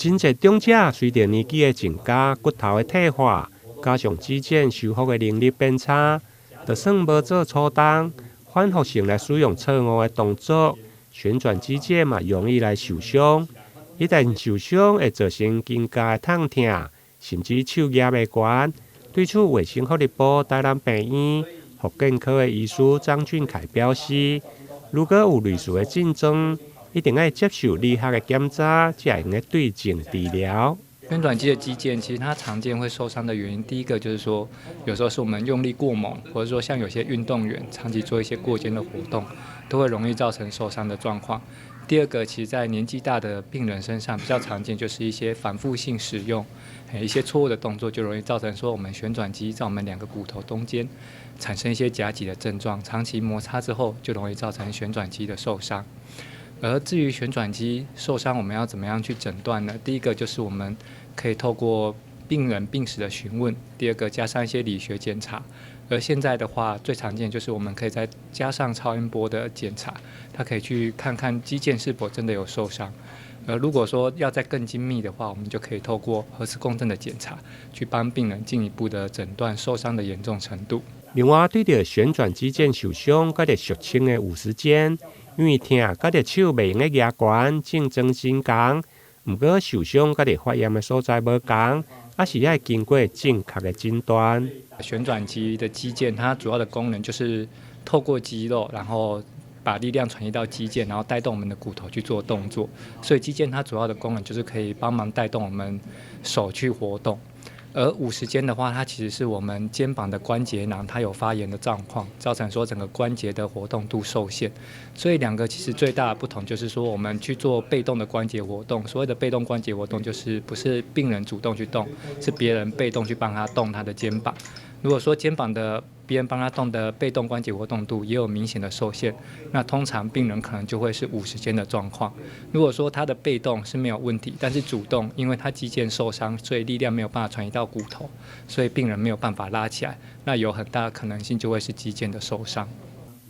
真濟長者隨著年紀的增加，骨頭的退化，加上肌腱修復的能力變差，就算無做粗重，反覆性來使用錯誤的動作，旋轉肌腱嘛容易來受傷。一旦受傷，會造成肩胛的痛疼，甚至手舉袂懸。對此，衛生福利部台南病院復健科的醫師張俊凱表示，如果有類似的症狀，一定愛接受理學的檢查，才會用對症治療。旋轉肌的肌腱，其實它常見會受傷的原因，第一個就是說，有時候是我們用力過猛，或者說像有些運動員長期做一些過肩的活動，都會容易造成受傷的狀況。第二個，其實在年紀大的病人身上比較常見，就是一些反覆性使用，一些錯誤的動作，就容易造成說我們旋轉肌在我們兩個骨頭中間產生一些夾擠的症狀，長期摩擦之後，就容易造成旋轉肌的受傷。而至於旋轉肌受傷，我們要怎麼樣去診斷呢？第一個就是我們可以透過病人病史的詢問，第二個加上一些理學檢查。而現在的話，最常見就是我們可以再加上超音波的檢查，它可以去看看肌腱是否真的有受傷。而如果說要再更精密的話，我們就可以透過核磁共振的檢查，去幫病人進一步的診斷受傷的嚴重程度。另外，對著旋轉肌腱受傷，佮著俗稱的五十肩，因為疼，佮著手袂用得舉懸，症狀真仝。毋過受傷佮著發炎的所在無仝，還是愛經過正確的診斷。旋轉肌的肌腱，它主要的功能就是透過肌肉，然後把力量傳遞到肌腱，然後帶動我們的骨頭去做動作。所以肌腱它主要的功能就是可以幫忙帶動我們手去活動。而五十肩的話，它其實是我們肩膀的關節囊，它有發炎的狀況，造成說整個關節的活動度受限。所以兩個其實最大的不同就是說，我們去做被動的關節活動，所謂的被動關節活動，就是不是病人主動去動，是別人被動去幫他動他的肩膀。如果說肩膀的別人幫他動的被動關節活動度也有明顯的受限，那通常病人可能就會是五十肩的狀況。如果說他的被動是沒有問題，但是主動因為他肌腱受傷，所以力量沒有辦法傳移到骨頭，所以病人沒有辦法拉起來，那有很大的可能性就會是肌腱的受傷。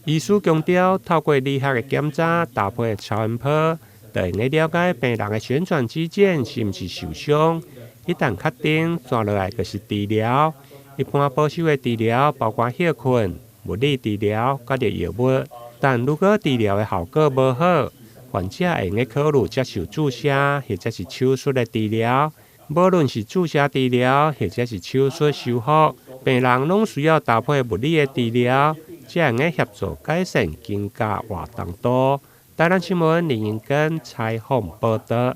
醫師強調，透過理學的檢查搭配超音波，就會了解病人的旋轉肌腱是毋是受傷。一旦確定，紲落來就是治療。一般保守的治療包括歇睏、物理治療，佮著藥物。但如果治療的效果無好，患者會用得考慮接受注射或者是手術的治療。無論是注射治療或者是手術修復，病人攏需要搭配物理的治療，才會用得協助改善肩胛活動度。台南新聞林英根採訪報導。